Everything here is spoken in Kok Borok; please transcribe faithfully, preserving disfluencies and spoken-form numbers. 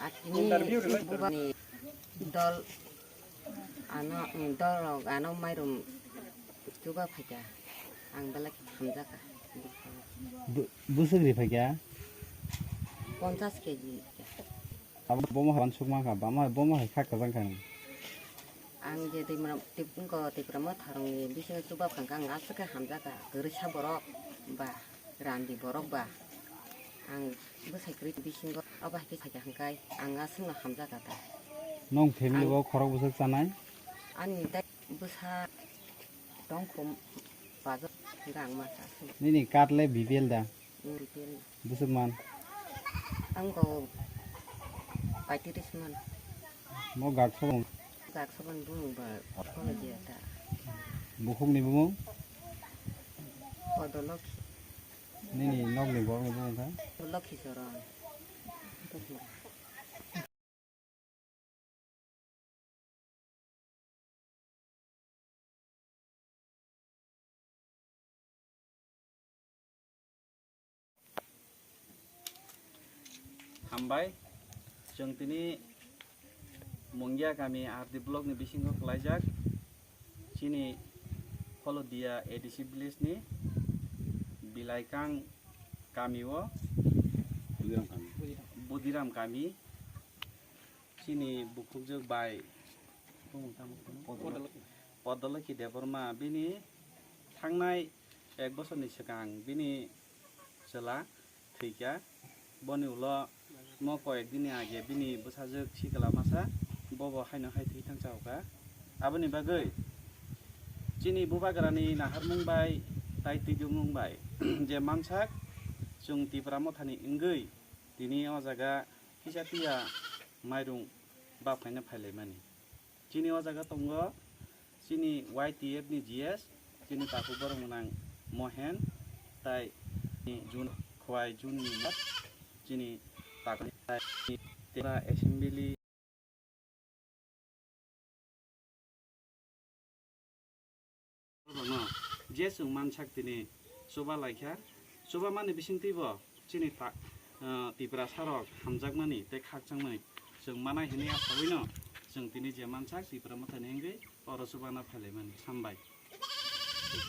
Bubani dol ano, dol rok ano mairum chuba phaikha, ang belai khe hamjakha. Bu-, bwswk ri phaikha? Ponchas keji. Abo bomo hai uansuk mankha, bama bomo hai kha kwchang kha nang. Ang je Tipra, Tip-, wngkha Tipra Motha rokni bisingo chuba phangkha, ang aswk khe hamjakha, kwrwisa borok ba, randi borok ba. Ang bwsai kwrwi bisingo abo hai khe sakha hwnkhe, ang aswkno hamjakha ta. Nwng family Ang bo khorok bwswk chanai? Ani tai bwsa tongkho bajak hwnkhe ang ma cha se. Nini card le B P L da? Bwswk man? Ang kok paitris man. Mo gak sobo? Gak sobo ni bumung ba kono dia ta. Bukhuk ni bumung? Podolokhi. Nini nok ni borok ni bumung kha? Lokhi Soron. Hambai, chwng tini Mungia kami R D block ni bisingo kwlaijak. Chini Holodia A D C village ni Bilaikang kami o Budiram kami. Budiram kami. Chini bukhukjwk bai bumung tamo Podolokhi. Podolokhi Debbarma bini thangnai ek bosorni swkang bini chwla thwikha. Boni ulo mo koyek dini age bini bwsajwk sikla masa bobo haino hai thwi thang chahokha. Aboni bagwi chini bubagrani naharmung bai tai twidulmung bai je mansak chwng Tipra Mothani wngwi tini o jaga kisa tiya mairung baphaina phailaimani. Chini o jaga tongo chini Y T F ni G S, chini takhuk borok gwnang Mohen, tai Jun, Khwai Jun ni chini takhuk, tai Assembly. Bono je chwng mansak tini chuba laikha, chuba mani bisingtwi bo chini ta-, ah, Tiprasa rok hamjakmani tei khakchangmani chwng manai hinwi asawino chwng tini je mansak Tipra Mothani wngwi oro chubana phailaimani. Hambai.